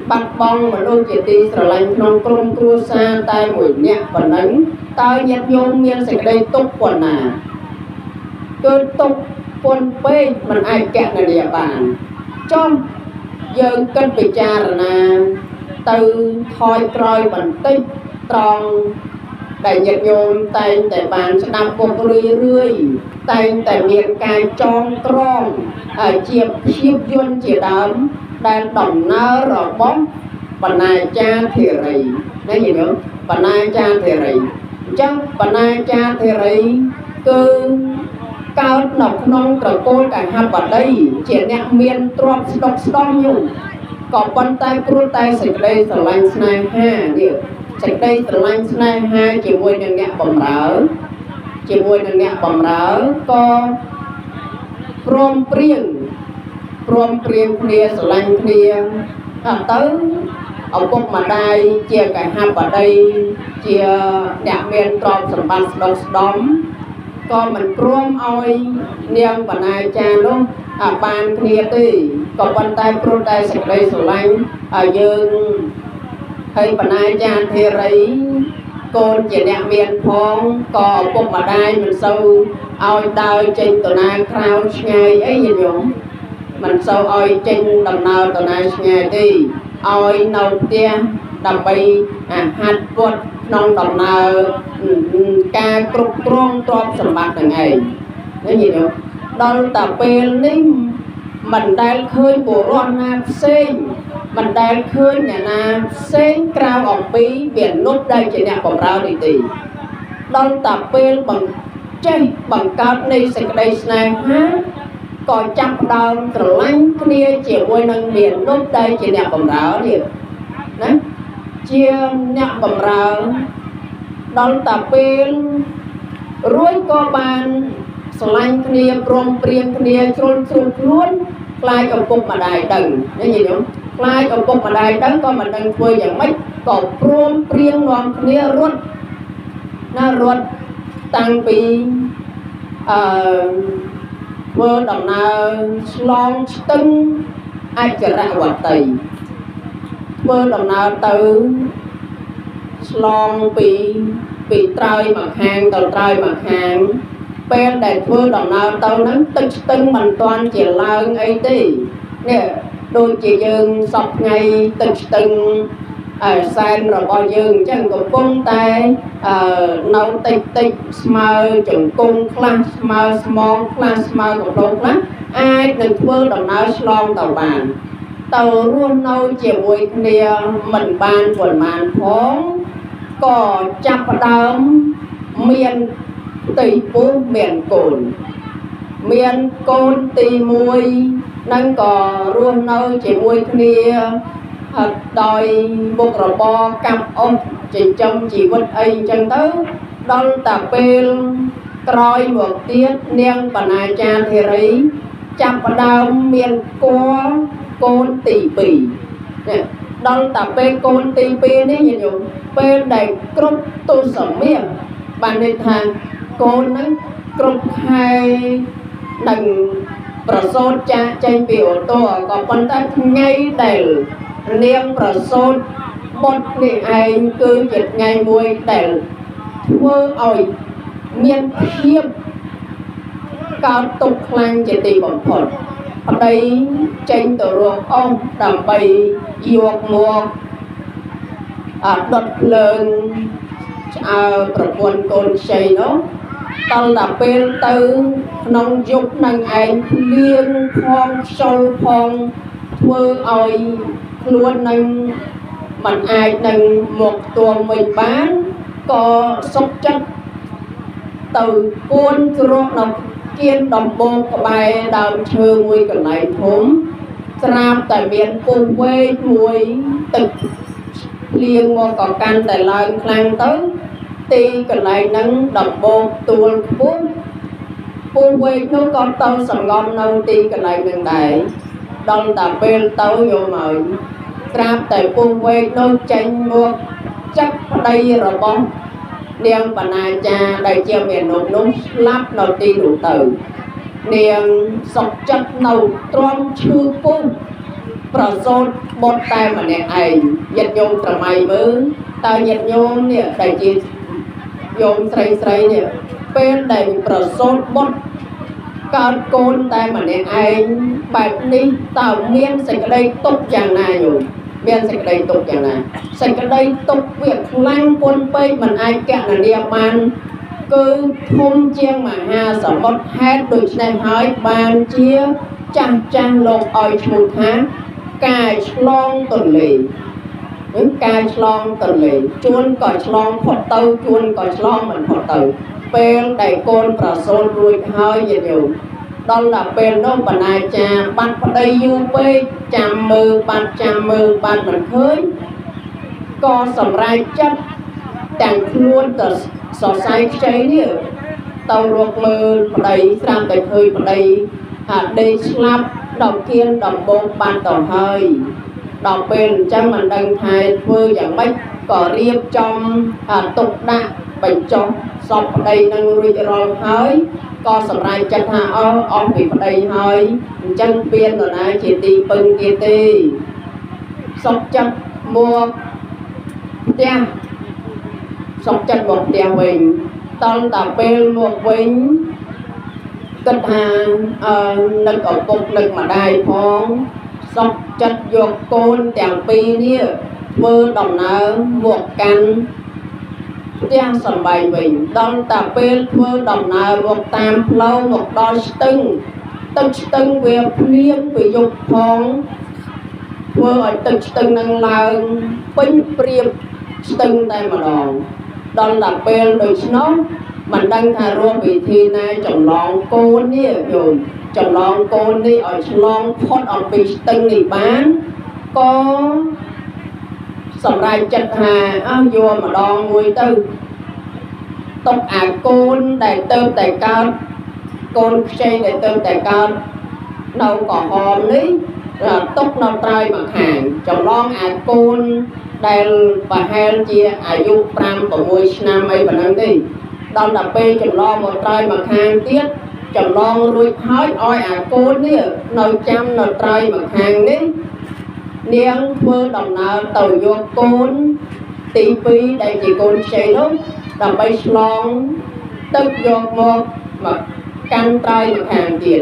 បាត់បង់មនុស្សជាទីស្រឡាញ់ក្នុងក្រុមគ្រួសារតែមួយនាក់ប៉ុណ្ណឹងតើញាតិញោមមានសេចក្តីទុក្ខប៉ុណ្ណាគឺទុក្ខពន់ពេកមិនអាចកណនាបានចុះយើងគិតពិចារណាទៅថយក្រោយបន្តិចត្រង់ដែលញាតិញោមតែងតែបានស្ដាប់ពុករឿយរឿយតែងតែមានការចងក្រងហើយជាភាពយន្តជាដើមដែលដំណើររបស់បណ្ណាចារធិរីណាញាតិញោមបណ្ណាចារធិរីអញ្ចឹងបណ្ណាចារធិរីគឺកើតនៅក្នុងត្រកូលកហបតីជាអ្នកមានទ្រព្យស្ដុកស្ដំយូរក៏ប៉ុន្តែព្រោះតែសេចក្តីស្រឡាញ់ស្នេហានេះសេចក្តីស្រឡាញ់ស្នេហាជាមួយនឹងអ្នកបំរើជាមួយនឹងអ្នកបំរើក៏ព្រមព្រៀងព្រមព្រៀងគ្នាស្រឡាញ់គ្នាដល់ទៅឪពុកម្ដាយជាកហបតីជាអ្នកមានទ្រព្យសម្បត្តិស្ដុកស្ដំក៏មិនព្រមឲ្យនាងបណ្ណាចារនោះបានគ្នាទេក៏ប៉ុន្តែព្រោះតែសេចក្តីស្រឡាញ់ឲ្យយើងហើយបណ្ណាចារធេរីកូនជាអ្នកមានផងក៏ឪពុកម្ដាយមិនសូវឲ្យដើរចេញទៅណាក្រៅឆ្ងាយអីញាតិញោមមិនសូវឲ្យចេញដំណើរទៅណាឆ្ងាយទេឲ្យនៅផ្ទះដើម្បីអាហាត់ពុតក្នុងដំណើរការគ្រប់គ្រងទ្រព្យសម្បត្តិនឹងឯងណាញាតិញោមដល់តែពេលនេះមិនដែលឃើញបុរសណាផ្សេងមិនដែលឃើញអ្នកណាផ្សេងក្រៅអំពីវានុបដែលជាអ្នកបម្រើនេះទេដល់តែពេលបង្ចេះបង្កើតនៃសេចក្តីស្នេហាក៏ចាប់ផ្ដើមស្រឡាញ់គ្នាជាមួយនឹងមានុបដែលជាអ្នកបម្រើនេះណាជាអ្នកបម្រើដល់តែពេលរួចក៏បានស្រឡាញ់គ្នាព្រមព្រៀងគ្នាជ្រុលជ្រុលខ្លួនខ្លាចឪពុកម្ដាយដឹងណាញាតិញោមខ្លាចឪពុកម្ដាយដឹងក៏មិនដឹងធ្វើយ៉ាងម៉េចក៏ព្រមព្រៀងនាំគ្នារត់ណារត់តាំងពីអឺធ្វើដំណើរឆ្លងស្ទឹងអចរវតីធ្វើដំណើរទៅឆ្លងពីត្រើយមកខាងទៅត្រើយមកខាងពេលដែលធ្វើដំណើរទៅហ្នឹងទឹកស្ទឹងមិនទាន់ជាឡើងអីទេនេះដូចជាយើងសពថ្ងៃទឹកស្ទឹងសែនរបស់យើងអញ្ចឹងកំពុងតែនៅតិចតិចស្មើជង្គង់ខ្លះស្មើស្មងខ្លះស្មើកំដងខ្លះអាចនឹងធ្វើដំណើរឆ្លងទៅបានទៅរស់នៅជាមួយគ្នាមិនបានប៉ុន្មានផងក៏ចាប់ផ្ដើមមានផ្ទៃពោះមានកូនមានកូនទី1នឹងក៏រស់នៅជាមួយគ្នាដោយមុខរបរកាប់អុសចិញ្ចឹមជីវិតអីអញ្ចឹងទៅដល់តែពេលក្រោយមកទៀតនាងបណ្ណាចារធិរីចាប់ផ្ដើមមានគភ៌កូនទី2នេះដល់តែពេលកូនទី2នេះញាតិញោមពេលដែលគ្រប់ទសមាសបានន័យថាកូនហ្នឹងគ្រប់ខែនឹងប្រសូតចាកចេញពីអូតូក៏ប៉ុន្តែថ្ងៃដែលនាងប្រសូតបុត្រនេះឯងគឺជាថ្ងៃមួយដែលធ្វើឲ្យមានភាពកើតទុក្ខខ្លាំងជាទីបំផុតប្តីចេញទៅរកអស់ដើម្បីយកមកដុតភ្លើងឆ្អើរប្រពន្ធកូនខ្ចីនោះដល់តែពេលទៅក្នុងយប់នឹងឯងភ្លៀងផងខ្យល់ផងធ្វើឲ្យខ្លួននឹងមិនអាចនឹងមកទួមវិញបានក៏សុខចិត្តទៅពួនជ្រកនៅគៀនដំបងក្បែរដើមឈើមួយកន្លែងធំស្រាប់តែមានពុះវែកមួយទឹកភ្លៀងមកក៏កាន់តែឡើងខ្លាំងទៅទីកន្លែងហ្នឹងដំបងទួលខ្ពស់ពុះវែកនោះក៏ទៅសង្ងំនៅទីកន្លែងហ្នឹងដែរដល់តែពេលទៅយកមកស្រាប់តែពុះវែកនោះចេញមកចឹកប្តីរបស់នាងបណ្ណាចារដែលជាមេនុនោះស្លាប់នៅទីនោះទៅនាងសុកចិត្តនៅទ្រាំឈឺពុះ ប្រសូតបុត្រតែម្នាក់ឯងញាតិញោមត្រមៃមើលតើញាតិញោមនេះដែលជាញោមស្រីស្រីនេះពេលដែលប្រសូតបុត្រកើតកូនតែម្នាក់ឯងបែបនេះតើមានសេចក្តីទុក្ខយ៉ាងណាញោមមានសេចក្តីទុក្ខយ៉ាងណាសេចក្តីទុក្ខវាខ្លាំងពន់ពេកមិនអាចកណនាបានគឺធំជាងមហាសមុទ្រហេតុដូច្នេះហើយបានជាចាស់ចាស់លោកឲ្យឈ្មោះថាកាយឆ្លងទន្លេឬកាយឆ្លងទន្លេជួនក៏ឆ្លងផុតទៅជួនក៏ឆ្លងមិនផុតទៅពេលដែលកូនប្រសូតរួចហើយញាតិញោមដល់ដល់ពេលនោះបណ្ណាចាបាត់ប្តីយូរពេកចាំមើលបាត់ចាំមើលបាត់មិនឃើញក៏សម្រេចចិត្តទាំងខ្លួនទៅសរសៃខ្ចីនេះទៅរកមើលប្តីស្រាប់តែឃើញប្តីហាដេកស្លាប់ដល់គៀនដំបងបានទៅហើយដល់ពេលអញ្ចឹងមិនដឹងថាធ្វើយ៉ាងម៉េចក៏រៀបចំទុកដាក់បញ្ចុះសពប្តីនឹងរួចរាល់ហើយក៏សម្រេចចិត្តថាអស់អស់ពីប្តីហើយអញ្ចឹងពៀននរណាជាទីពឹងគេទេសុខចិត្តមកផ្ទះសុខចិត្តមកផ្ទះវិញតល់តែពេលមកវិញគិតថាអឺនឹកឪពុកនឹកម្ដាយផងសុខចិត្តយកកូនទាំងពីរនេះធ្វើដំណើរមកកាន់ផ្ទះសំបែងវិញដល់តែពេលធ្វើដំណើរមកតាមផ្លូវមកដល់ស្ទឹងទឹកស្ទឹងវាភ្លៀងពីយប់ផងធ្វើឲ្យទឹកស្ទឹងនឹងឡើងពេញព្រៀបស្ទឹងតែម្ដងដល់តែពេលដូច្នោះមិនដឹងថារកវិធីណាចម្លងកូននេះយោមចម្លងកូននេះឲ្យឆ្លងផុតអំពីស្ទឹងនេះបានក៏សម្រេចចិត្តថាអើយកម្ដងមួយទៅទុកអាកូនដែលទៅតែកើតកូនខ្ចីដែលទៅតែកើតនៅក្រហមនេះទុកនៅត្រើយម្ខាងចម្លងអាកូនដែលប្រហែលជាអាយុ5 6ឆ្នាំអីប៉ុណ្ណឹងទេដល់តែពេលចម្លងមកត្រើយម្ខាងទៀតចម្លងរួចហើយឲ្យអាកូននេះនៅចាំនៅត្រើយម្ខាងនេះនាងធ្វើដំណើរទៅយកកូនទី2ដែលជាកូនខ្ចីនោះដើម្បីឆ្លងទឹកយកមកមកកាន់ត្រើយម្ខាងទៀត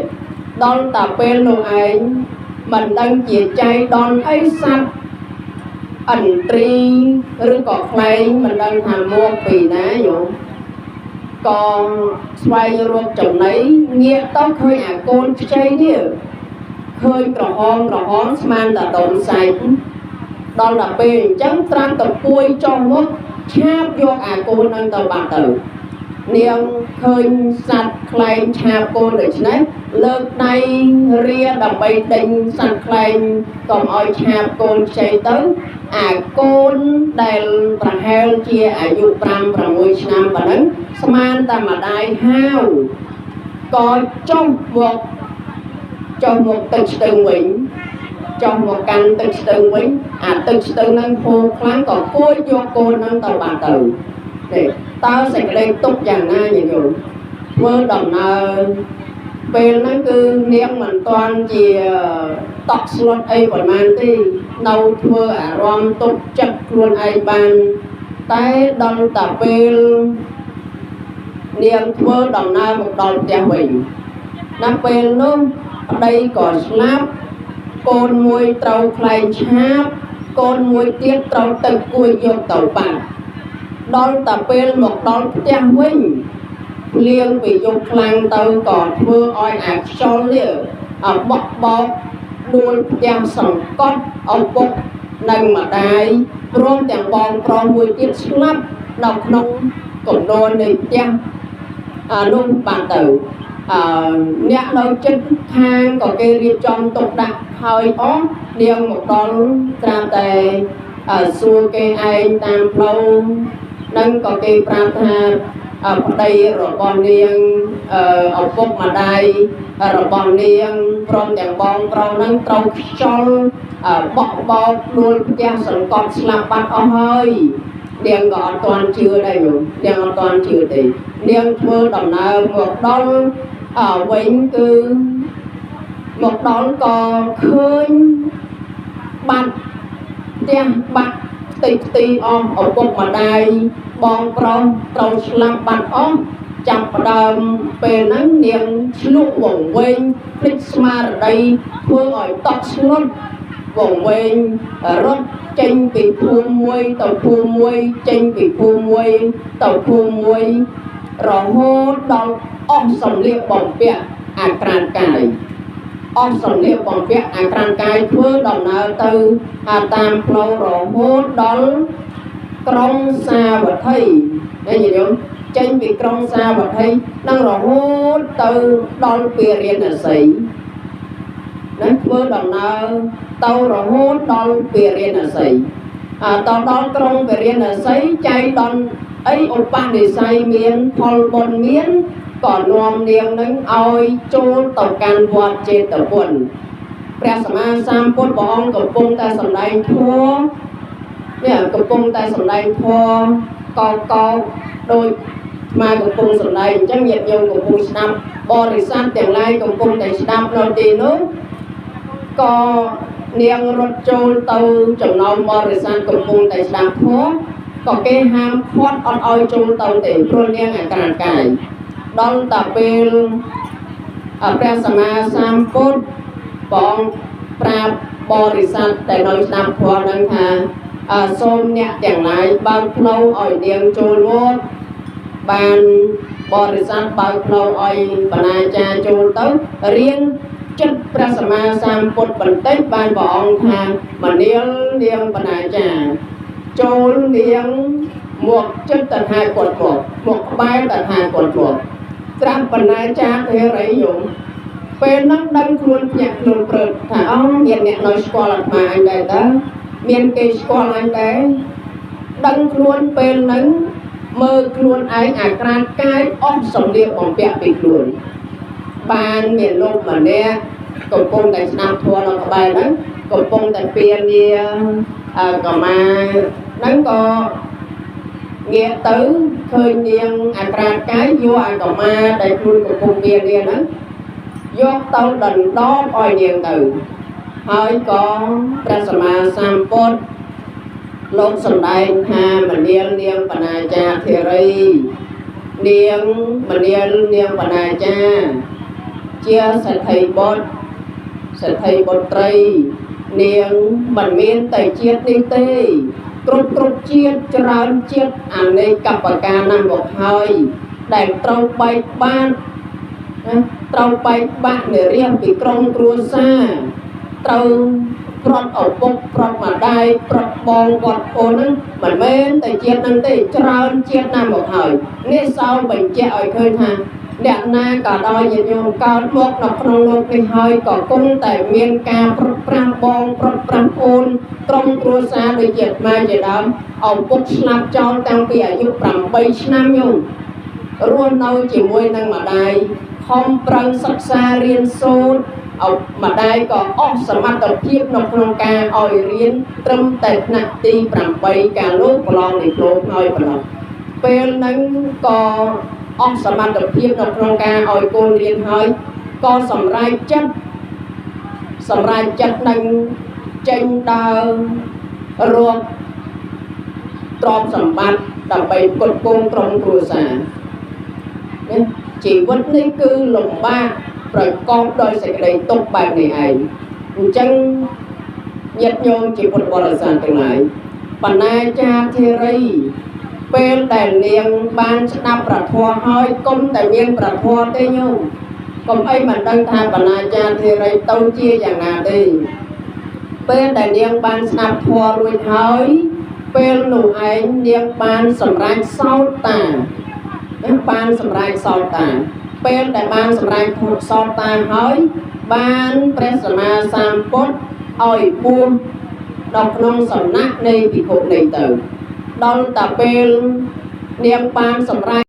ដល់តែពេលនោះឯងមិនដឹងជាចៃដន្យអីសัตว์ឥន្ទ្រីឬក៏ខ្លែងមិនដឹងថាមកពីណាយោក៏ស្វែងរកចំណីងាកទៅឃើញអាកូនខ្ចីនេះឃើញក្រហមក្រហមស្មានតែដុំសាច់ដល់ដល់ពេលអញ្ចឹងត្រាំតពួយចុះមកឆាបយកអាកូននឹងទៅបាត់ទៅនាងឃើញសัตว์ខ្លែងឆាបកូនដូច្នេះលើកដៃរាដើម្បីដេញសัตว์ខ្លែងកុំឲ្យឆាបកូនខ្ចីទៅអាកូនដែលប្រហែលជាអាយុ5 6ឆ្នាំប៉ុណ្ណឹងស្មានតែម្ដាយហាវក៏ចុះមកចុះមកទឹកស្ទឹងវិញចុះមកកាន់ទឹកស្ទឹងវិញអាទឹកស្ទឹងហ្នឹងហូរខ្លាំងក៏គួចយកកូនហ្នឹងទៅបាត់ទៅទេតើសេចក្តីទុកយ៉ាងណាញាតិញោមធ្វើដំណើរពេលហ្នឹងគឺនាងមិនទាន់ជាតក់ស្លុតអីប្រហែលទេនៅធ្វើអារម្មណ៍ទុកចិត្តខ្លួនឯងបានតែដល់តែពេលនាងធ្វើដំណើរមកដល់ផ្ទះវិញដល់ពេលនោះប្តីក៏ស្លាប់កូនមួយត្រូវខ្លែងឆាបកូនមួយទៀតត្រូវទឹកគួយយកទៅបាត់ដល់តែពេលមកដល់ផ្ទះវិញភ្លៀងពីយប់ខ្លាំងទៅក៏ធ្វើឲ្យអាខ្យល់នេះបក់បោកដួលផ្ទះសង្កត់ឪពុកនិងម្ដាយព្រមទាំងបងប្រុសមួយទៀតស្លាប់នៅក្នុងកំណួននៃផ្ទះនោះបានទៅអ្នកនៅចិត្តខាងក៏គេរៀបចំទុកដាក់ហើយអស់នាងមកដល់ត្រាប់តែសួរគេឯងតាមផ្លូវនឹងក៏គេប្រាប់ថាប្តីរបស់នាងឪពុកម្ដាយរបស់នាងព្រមទាំងបងប្រុសនឹងត្រូវខ្យល់បក់បោកដួលផ្ទះសង្កត់ស្លាប់បាត់អស់ហើយនាងក៏អត់ទាន់ជឿដែរញោមនាងអត់ទាន់ជឿទេនាងធ្វើដំណើរមកដល់វិញគឺមកដល់ក៏ឃើញ បាត់ផ្ទះបាត់ផ្ទៃផ្ទីអស់ឪពុកម្ដាយបងប្រុសត្រូវស្លាប់បាត់អស់ចាប់ផ្ដើមពេលហ្នឹងនាងឆ្លក់វង្វេងភ្លេចស្មារតីធ្វើឲ្យតក់ស្លុតវង្វេងរត់ចេញពីភូមិមួយទៅភូមិមួយចេញពីភូមិមួយទៅភូមិមួយរហូតដល់អស់សម្លៀកបំពាក់អាក្រាតកាយអស់សម្លៀកបំពាក់អាក្រាតកាយធ្វើដំណើរទៅតាមផ្លូវរហូតដល់ក្រុងសាវត្ថីណាញាតិញោមចេញពីក្រុងសាវត្ថីនឹងរហូតទៅដល់ពារាណសីណាធ្វើដំណើរទៅរហូតដល់ពារាណសីតដល់ក្រុងពារាណសីចៃដន្យអីឧបនិស្ស័យមានផលបុណ្យមានក៏នាំនាងនឹងឲ្យចូលទៅកាន់វត្តចេតពុនព្រះសម្មាសម្ពុទ្ធព្រះអង្គកំពុងតែសម្ដែងធម៌នេះកំពុងតែសម្ដែងធម៌កកដោយមកកំពុងសម្ដែងអញ្ចឹងញាតិញោមកំពុងស្ដាប់បរិស័ទទាំងឡាយកំពុងតែស្ដាប់នៅទីនោះក៏នាងរត់ចូលទៅចំណោមបរិស័ទកំពុងតែស្ដាប់ធម៌ក៏គេហាមឃាត់អត់ឲ្យចូលទៅទេព្រោះនាងអាក្រាតកាយដល់តែពេលព្រះសម្មាសម្ពុទ្ធបងប្រាប់បរិស័ទដែលនៅស្ដាប់ធម៌នឹងថាសូមអ្នកទាំងឡាយបើកផ្លូវឲ្យនាងចូលវត្តបានបរិស័ទបើកផ្លូវឲ្យបណ្ណាចារចូលទៅរៀងចិត្តព្រះសម្មាសម្ពុទ្ធបន្តិចបានព្រះអង្គថាមនាលនាងបណ្ណាចារចូលនាងមកចិត្តតថាគតមកក្បែរតថាគតមកត្រាស់បណ្ណាចារធេរីយំពេលហ្នឹងដឹងខ្លួនភ្ញាក់ខ្លួនព្រឹកថាអូមានអ្នកនៅស្គាល់អាត្មាអញដែរតើមានគេស្គាល់អញដែរដឹងខ្លួនពេលហ្នឹងមើលខ្លួនឯងអាក្រាតកាយអស់សម្លៀកបំពាក់ពីខ្លួនបានមានលោកម្នាក់កំពុងតែស្ដាប់ធម៌នៅក្បែរហ្នឹងកំពុងតែពៀនាកម្មាហ្នឹងក៏ងាកទៅឃើញនាងអាក្រាតកាយយកអាកម្មាដែលខ្លួនកំពុងពៀនាហ្នឹងយកទៅដណ្ដប់ឲ្យនាងទៅហើយក៏ព្រះសម្មាសម្ពុទ្ធលោកសម្ដែងថាមនាលនាងបណ្ណាចាធិរីនាងមនាលនាងបណ្ណាចាជាសេដ្ឋីបុត្រសេដ្ឋីបុត្រីនាងមិនមានតែជាតិនេះទេគ្រប់ជាតិច្រើនជាតិអនេកបកាណាស់មកហើយដែលត្រូវបែកបាក់ណាត្រូវបែកបាក់និរាសពីក្រុមគ្រួសារត្រូវប្រត់ឪពុកប្រត់ម្ដាយប្រត់បងប្រត់អូនហ្នឹងមិនមែនតែជាតិហ្នឹងទេច្រើនជាតិណាស់មកហើយនេះសោបញ្ជាក់ឲ្យឃើញថាអ្នកណាក៏ដោយញាតិញោមកើតមកនៅក្នុងលោកនេះហើយក៏គង់តែមានការប្រត់ប្រាស់បងប្រត់ប្រាស់អូនក្រុមគ្រួសារដូចជាអាត្មាជាដើមឪពុកស្លាប់ចោលតាំងពីអាយុ8ឆ្នាំញោមរស់នៅជាមួយនឹងម្ដាយខំប្រឹងសិក្សារៀនសូត្រឪម្ដាយក៏អស់សមត្ថភាពនៅក្នុងការឲ្យរៀនត្រឹមតែថ្នាក់ទី8កាលលោកប្រឡងនិប្លូមហើយប៉ុណ្ណោះពេលហ្នឹងក៏អស់សមត្ថភាពនៅក្នុងការឲ្យកូនរៀនហើយក៏សម្រេចចិត្តនឹងចេញដើររកទ្រព្យសម្បត្តិដើម្បីផ្គត់ផ្គង់ក្រុមគ្រួសារនេះជីវិតនេះគឺលំបាកប្រកបដោយសេចក្តីទុក្ខបែបនេះឯងអញ្ចឹងញាតិញោមជាពុទ្ធបរិស័ទទាំងឡាយបណ្ណាចាធិរីពេលដែលនាងបានស្ដាប់ព្រះធម៌ហើយកុំតែមានព្រះធម៌ទេញោមកុំអីមិនដឹងថាបណ្ណាចាធិរីទៅជាយ៉ាងណាទេពេលដែលនាងបានស្ដាប់ធម៌រួចហើយពេលនោះឯងនាងបានសម្រេចសោតាបានសម្រេចសោតាពេលដែលបានសម្រេចសោតាហើយបានព្រះសម្មាសម្ពុទ្ធឲ្យបួសដល់ក្នុងសំណាក់នៃភិក្ខុនេះទៅដល់តែពេលនាងបានសម្រេច